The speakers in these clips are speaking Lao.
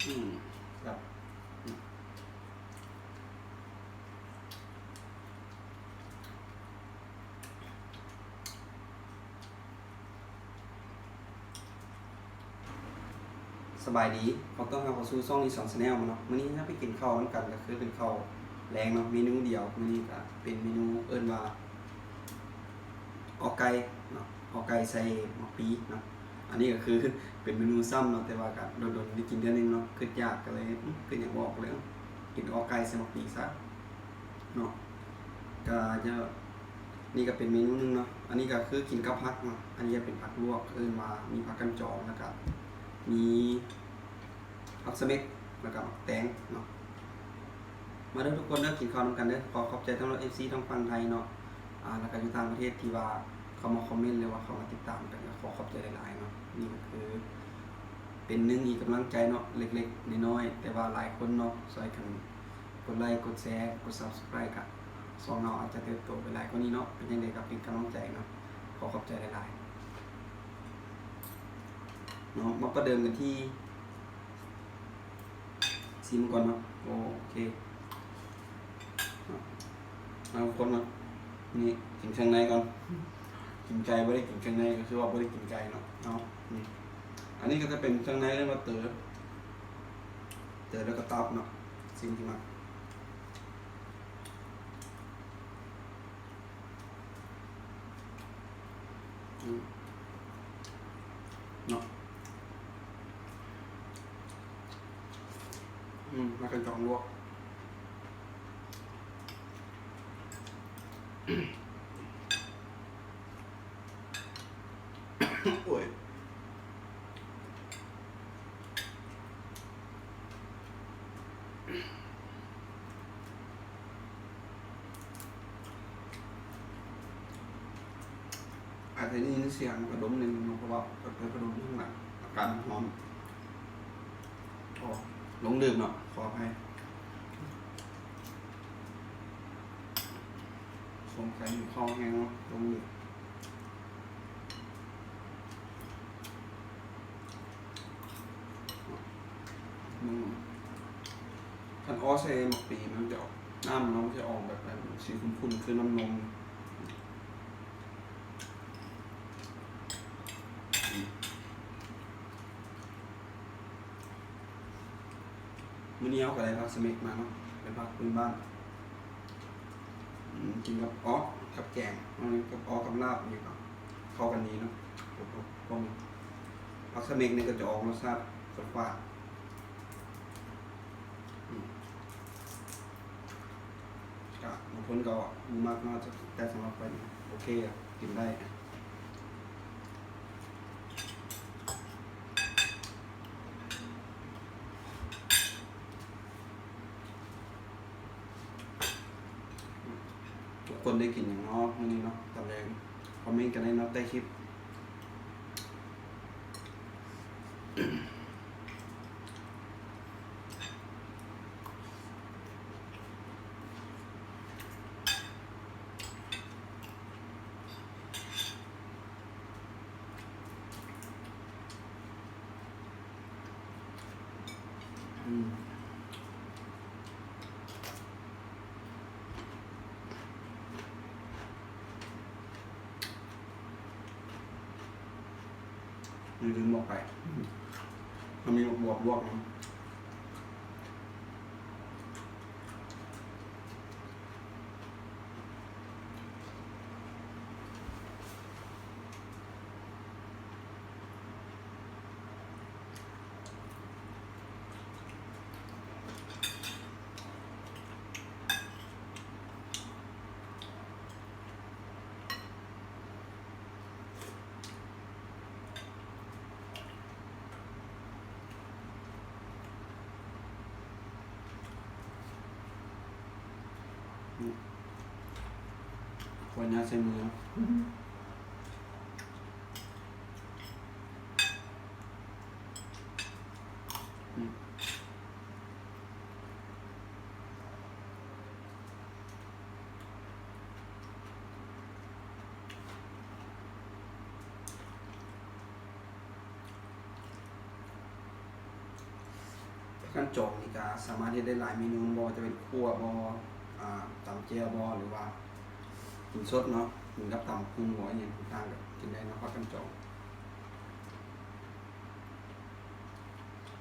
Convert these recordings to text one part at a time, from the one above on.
ອືມ ແຊບ. ສະບາຍດີ ຂໍຕ້ອນຮັບເຂົ້າສູ່ຊ່ອງ ອີສານ Channel ເນາະ. ມື້ນີ້ເຮົາໄປກິນເຂົ້ານຳກັນ ກໍຄືເປັນເຂົ້າແລງເນາະ ເມນູດຽວ. ມື້ນີ້ກໍເປັນເມນູເອີ້ນວ່າ ເອາະໄກ່ເນາະ ເອາະໄກ່ໃສ່ໝາກປີເນາະ. ອັນນີ້ກໍຄືເປັນເມນູຊ້ຳເນາະ ແຕ່ວ່າກໍດົນໆໄດ້ກິນເທື່ອໜຶ່ງເນາະ ຄິດຢາກກໍເລີຍ ອື ຄິດຫຍັງບໍ່ອອກ ກໍເລີຍ ອື ກິນເອາະໄກ່ໃສ່ໝາກປີຊະເນາະ. ກໍຈະ ນີ້ກໍເປັນເມນູໜຶ່ງເນາະ. ອັນນີ້ກໍຄືກິນກັບຜັກເນາະ ອັນນີ້ຈະເປັນຜັກລວກ ເອີ້ນວ່າມີຜັກກັນຈອງ ແລ້ວກໍມີ ຜັກສະເໝັກ ແລ້ວກໍໝາກແຕງເນາະ. ມາເດີທຸກຄົນເດີ ກິນເຂົ້ານຳກັນເດີ. ຂໍຂອບໃຈທັງເອັຟຊີທາງຝັ່ງໄທເນາະ ອາ ແລ້ວກໍຢູ່ຕ່າງປະເທດທີ່ວ່າເຂົ້າມາຄອມເມັນ ຫຼືວ່າເຂົ້າມາຕິດຕາມກັນ ກໍຂໍຂອບໃຈຫຼາຍໆເນາະ. ນີ້ກໍຄືເປັນໜຶ່ງອີກກຳລັງໃຈເນາະ ເລັກໆນ້ອຍໆ ແຕ່ວ່າຫຼາຍຄົນເນາະ ຊ່ອຍກັນກົດໄລ ກົດແຊ ກົດ Subscribe ກໍຊ່ອງເຮົາອາດຈະເຕີບໂຕໄປຫຼາຍກວ່ານີ້ເນາະ. ເປັນຈັ່ງໃດກໍເປັນກຳລັງໃຈເນາະ ຂໍຂອບໃຈຫຼາຍໆເນາະ. ມາປະເດີມກັນທີ່ ຊີມກ່ອນເນາະ. ໂອເຄ ເອົາຄົນເນາະ ນີ້ກິນເຄື່ອງໃນກ່ອນ. ກິນໄກ່ບໍ່ໄດ້ກິນເຄື່ອງໃນ ກໍຄືວ່າບໍ່ໄດ້ກິນໄກ່ເນາະ. ເອົາ ນີ້ ອັນນີ້ກໍຈະເປັນເຄື່ອງໃນ ເອີ້ນວ່າເຕີ ເຕີແລ້ວກໍຕັບເນາະ ສິ່ງທີ່ມັກ. ອືມ ເນາະ ອືມ ມາກັນຈອງລວກ ໂອ້ຍ. ອາດຈະໄດ້ຍິນສຽງພັດລົມໜຶ່ງເນາະ ເພາະວ່າເປີດພັດລົມຢູ່ຂ້າງຫຼັງ ອາກາດມັນຮ້ອນ. ໂອ້ ລົງດຶກເນາະ ຂໍອະໄພ ສົງໄສຫິວເຂົ້າແຮງເນາະ ລົງດຶກ. ອືມ ຄັນເອາະໃສ່ໝາກປີ ມັນຈະອອກ ນ້ຳມັນຈະອອກແບບ ແບບສີຂຸ້ນໆ ຄືນ້ຳນົມ. ອືມ ມື້ນີ້ເຮົາກໍໄດ້ຜັກສະເໝັກມາເນາະ ເປັນຜັກພື້ນບ້ານ. ອືມ ກິນກັບເອາະກັບແກງ ກັບເອາະກັບລາບນີ້ກໍເຂົ້າກັນດີເນາະ. ພວກ ພວກ ພວກ ຜັກສະເໝັກນີ້ກໍຈະອອກລົດຊາດຝາດໆ ອືມ ກະບາງຄົນກໍບໍ່ມັກເນາະ ແຕ່ສຳລັບຂ້ອຍນີ້ໂອເຄ ກິນໄດ້. ທຸກຄົນໄດ້ກິນຫຍັງເນາະມື້ນີ້ເນາະ ຕອນແລງ ຄອມເມັນກັນໄດ້ເນາະໃຕ້ຄລິບ. ອືມ ລືມບອກໄປ ມັນມີໝາກບວບລວກນຳ. ອືມ ຂໍຍາດໃສ່ມື. ອືມ. ອື ຄັນຈອງນີ້ກະສາມາດເຮັດໄດ້ຫຼາຍເມນູ ບໍ່ວ່າຈະເປັນຂົ້ວບໍ່ ອາ ຕຳແຈ່ວບໍ່ ຫຼືວ່າກິນສົດເນາະ ກິນກັບຕຳບັກຫຸ່ງບໍ່ ອີ່ຫຍັງຕ່າງໆ ກະກິນໄດ້ເນາະ ຜັກຄັນຈອງ.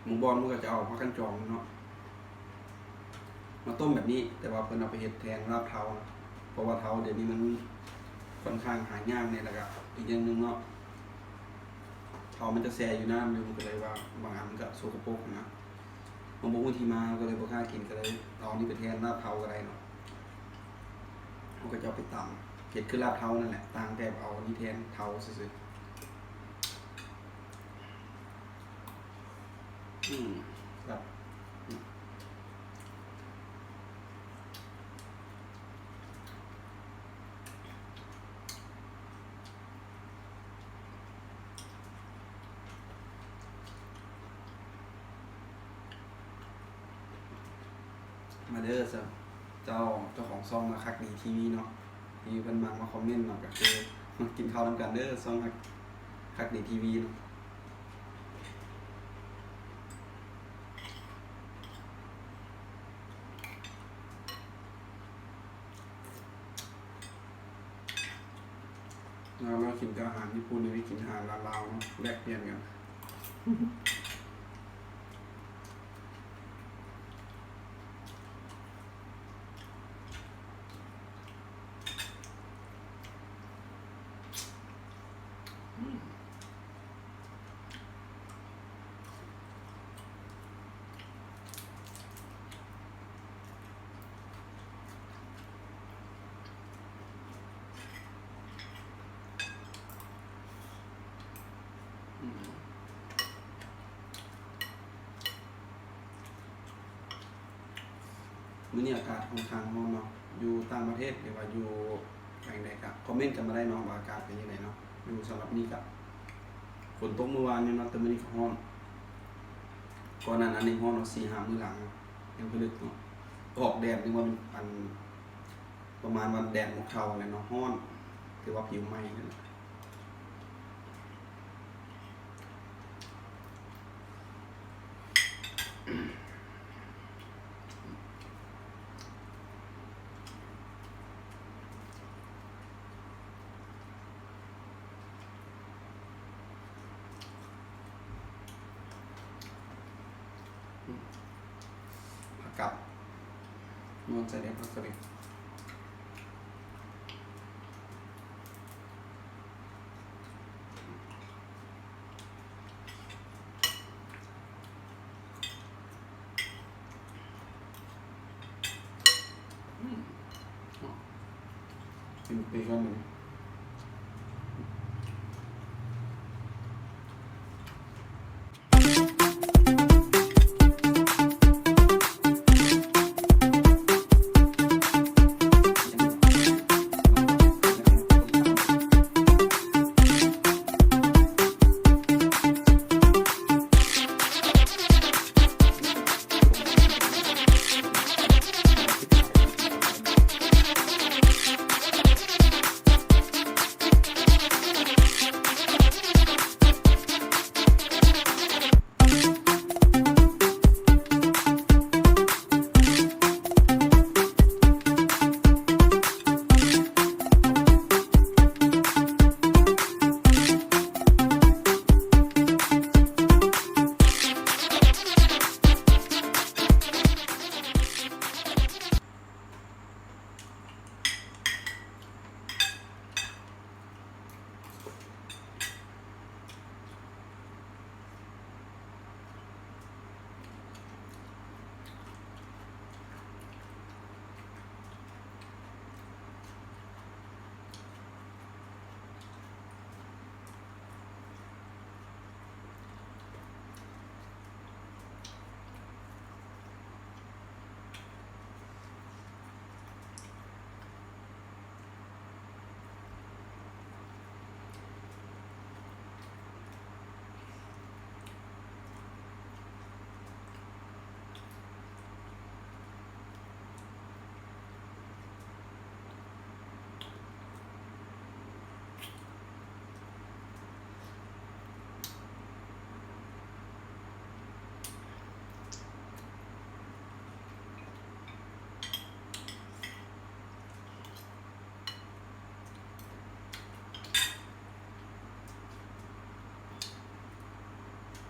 ບາງບ່ອນເພິ່ນກະຈະເອົາຜັກຄັນຈອງເນາະ ມາຕົ້ມແບບນີ້ ແຕ່ວ່າເພິ່ນເອົາໄປເຮັດແທນລາບເທົາ ເພາະວ່າເທົາດຽວນີ້ມັນຂ້ອນຂ້າງຫາຍາກແດ່ ແລ້ວກະອີກຢ່າງໜຶ່ງເນາະ ເທົາມັນຈະແຊ່ຢູ່ນ້ຳຢູ່ ມັນກະເລີຍວ່າບາງອັນມັນກະສົກກະປົກຫັ້ນນະ ເຮົາບໍ່ຮູ້ທີ່ມາ ເຮົາກະເລີຍບໍ່ກ້າກິນ ກະເລີຍເອົາອັນນີ້ໄປແທນລາບເທົາກະໄດ້ເນາະ ເຮົາກະຈະເອົາໄປຕຳ ເຮັດຄືລາບເທົານັ້ນແຫຼະ ຕ່າງແຕ່ເອົາອັນນີ້ແທນເທົາຊື່ໆ. ອືມ ແຊບ ມາເດີ ເຈົ້າ ເຈົ້າຂອງຊ່ອງ ຮັກດີ ທີວີ ເນາະ ທີ່ເພິ່ນມັກມາຄອມເມັນເນາະ ກະຄືມາກິນເຂົ້ານຳກັນເດີ ຊ່ອງ ຮັກດີ ທີວີ ເນາະ. ລາວກິນແຕ່ອາຫານຍີ່ປຸ່ນ ອັນນີ້ກິນອາຫານລາວໆ ເນາະ ແລກປ່ຽນກັນ. ມື້ນີ້ອາກາດຂ້ອນຂ້າງຮ້ອນເນາະ ຢູ່ຕ່າງປະເທດ ຫຼືວ່າຢູ່ແຂວງໃດກະຄອມເມັນກັນມາໄດ້ເນາະ ວ່າອາກາດເປັນຈັ່ງໃດເນາະ ຢູ່ສະຫະລັດນີ້ກະຝົນຕົກມື້ວານນີ້ເນາະ ແຕ່ມື້ນີ້ກະຮ້ອນ ກ່ອນໜ້ານັ້ນນີ້ຮ້ອນເນາະ ສີ່ຫ້າມື້ຫຼັງ ຍັງຜະລຶກເນາະ ອອກແດດນີ້ວ່າມັນ ອັນ ປະມານວ່າແດດບໍ່ເຂົ້າແຫຼະເນາະ ຮ້ອນ ຖືວ່າຜິວໄໝ້ຫັ້ນແຫຼະ. ຜັກກາດ ນວນໃສ່ແດ່ຜັກກະເຫຼັດ. ອືມ ກິນປີກກ່ອນ.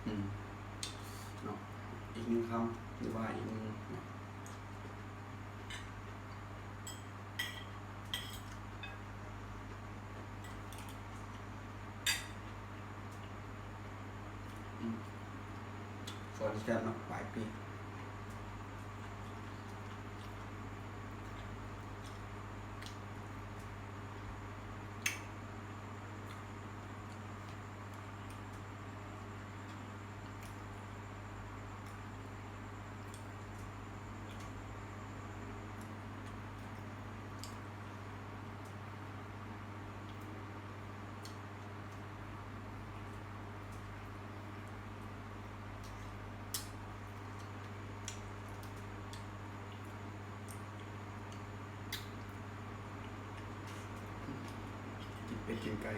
ອືມ ເນາະ ອີກໜຶ່ງຄຳ ຫຼືວ່າອີກໜຶ່ງເນາະ ອືມ ຂໍອະນຸຍາດເນາະ ປາຍປີ. ກິນເປັດກິນໄກ່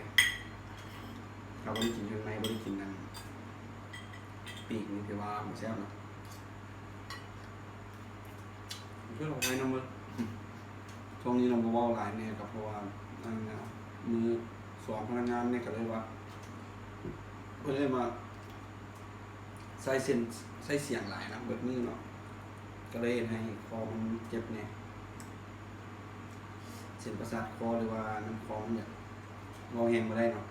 ຖ້າບໍ່ໄດ້ກິນເຄື່ອງໃນ ບໍ່ໄດ້ກິນອັນປີກນີ້ ຖືວ່າບໍ່ແຊບເນາະ. ເພື່ອນຂອງໄທນຳເບິ່ງ ຊ່ວງນີ້ລາວບໍ່ເວົ້າຫຼາຍແດ່ ກໍເພາະວ່າ ອັນ ມື້ສອນພະນັກງານນີ້ ກໍເລີຍວ່າ ເພິ່ນເອີ້ນວ່າ ໃຊ້ເສັ້ນ ໃຊ້ສຽງຫຼາຍນະ ເບິດມື້ເນາະ ກໍເລີຍເຮັດໃຫ້ຄໍມັນເຈັບແດ່ ເສັ້ນປະສາດຄໍ ຫຼືວ່ານ້ຳຄໍມັນຢາກ ເວົ້າແຮງບໍ່ໄດ້ເນາະ.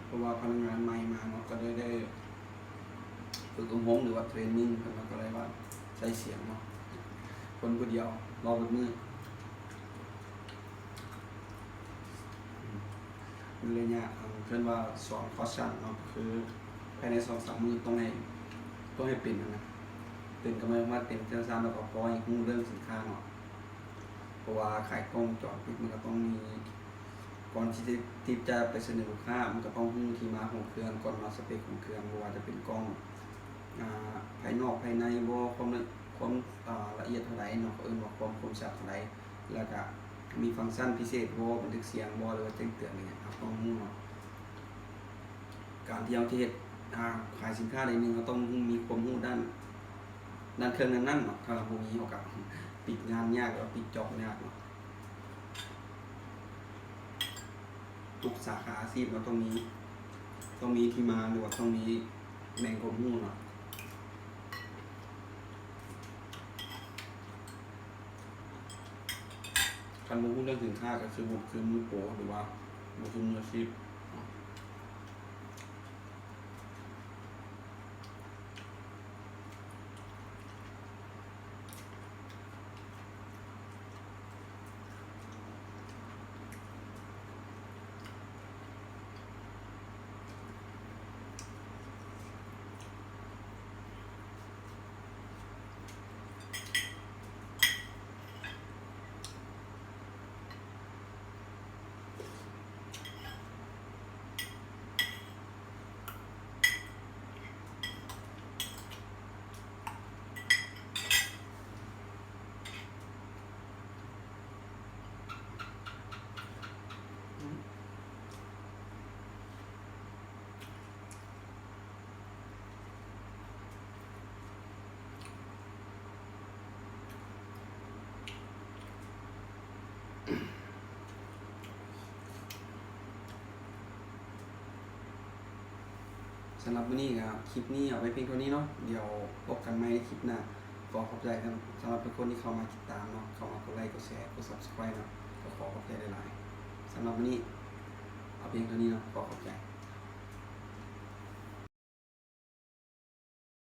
ເພາະວ່າພະນັກງານໃໝ່ມາເນາະ ກໍເລີຍໄດ້ຝຶກອົບຮົມ ຫຼືວ່າເທຣນນິງເພິ່ນເນາະ ກໍເລີຍວ່າໃຊ້ສຽງເນາະ ຄົນຜູ້ດຽວເວົ້າເບິດມື້. ໃນໄລຍະ ເອີ່ ເອີ້ນວ່າສອນຄອດຊັນເນາະ ກໍຄືພາຍໃນສອງສາມມື້ຕ້ອງໃຫ້ ຕ້ອງໃຫ້ເປັນຫັ້ນນະ ເປັນກໍໝາຍຄວາມວ່າເປັນຈັ່ງຊັ້ນ ແລ້ວກໍພໍໃຫ້ຮູ້ເລື່ອງສິນຄ້າເນາະ ເພາະວ່າຂາຍກ້ອງວົງຈອນປິດ ມັນກໍຕ້ອງມີ ກ່ອນທີ່ຈະຕິດຈະໄປສະເໜີລູກຄ້າ ມັນກໍຕ້ອງຮູ້ທີ່ມາຂອງເຄື່ອງກ່ອນເນາະ ສະເປັກຂອງເຄື່ອງ ບໍ່ວ່າຈະເປັນກ້ອງ ອາ ພາຍນອກພາຍໃນບໍ່ ຄວາມ ຄວາມ ອາ ລະອຽດເທົ່າໃດເນາະ ເອີ້ນວ່າຄວາມຄົມຊັດເທົ່າໃດ ແລ້ວກະມີຟັງຊັນພິເສດບໍ່ ບັນທຶກສຽງບໍ່ ຫຼືວ່າແຈ້ງເຕືອນອີ່ຫຍັງ ເຮົາຕ້ອງຮູ້ເນາະ. ການທີ່ເຮົາຈະເຮັດ ອາ ຂາຍສິນຄ້າໃດໜຶ່ງ ເຮົາຕ້ອງຮູ້ ມີຄວາມຮູ້ດ້ານ ດ້ານເຄື່ອງນັ້ນໆເນາະ ຖ້າເຮົາບໍ່ມີ ເຮົາກະປິດງານຍາກ ຫຼືວ່າປິດຈອບຍາກເນາະ. ທຸກສາຂາອາຊີບເນາະ ຕ້ອງມີ ຕ້ອງມີທີ່ມາ ຫຼືວ່າຕ້ອງມີແຫຼ່ງຄວາມຮູ້ເນາະ. ຄັນບໍ່ຮູ້ເລື່ອງສິນຄ້າ ກໍຄືບໍ່ຄືມືໂປ ຫຼືວ່າບໍ່ຄືມືອາຊີບເນາະ. ສຳລັບມື້ນີ້ກໍ ຄລິບນີ້ເອົາໄວ້ພຽງເທົ່ານີ້ເນາະ ດຽວພົບກັນໃໝ່ໃນຄລິບໜ້າ. ຂໍຂອບໃຈສຳ ສຳລັບທຸກຄົນທີ່ເຂົ້າມາຕິດຕາມເນາະ ເຂົ້າມາກົດໄລ ກົດແຊ ກົດ Subscribe ເນາະ ກໍຂໍຂອບໃຈຫຼາຍໆ. ສຳລັບມື້ນີ້ເອົາພຽງເທົ່ານີ້ເນາະ ຂໍຂອບໃຈ.